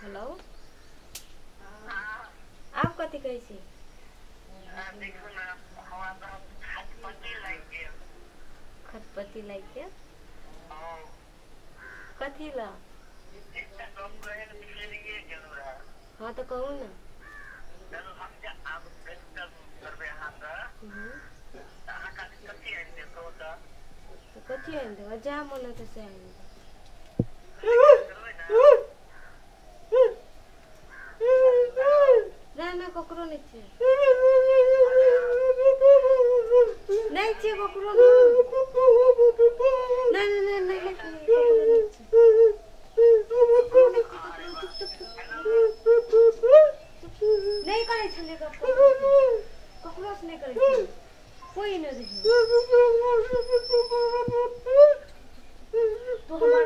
Hello, आब कथी कहै छी? खटपटी लागि गेल कथी लए? हँ तऽ कहू ने। हूँ। तऽ कथी आनि देबै? जएह मोन हेतै सएह आनि देबै। नहि नहि, ककरो नहि छियै, नहि छियै ककरो। नहि नहि नहि नहि नहि, ककरो नहि छियै, ककरो नहि छियै, ककरो। चुप चुप चुप। नहि करै छलियै गप ककरोसँ, नहि करै छलियै, कोइ नहि रहै। तू हमर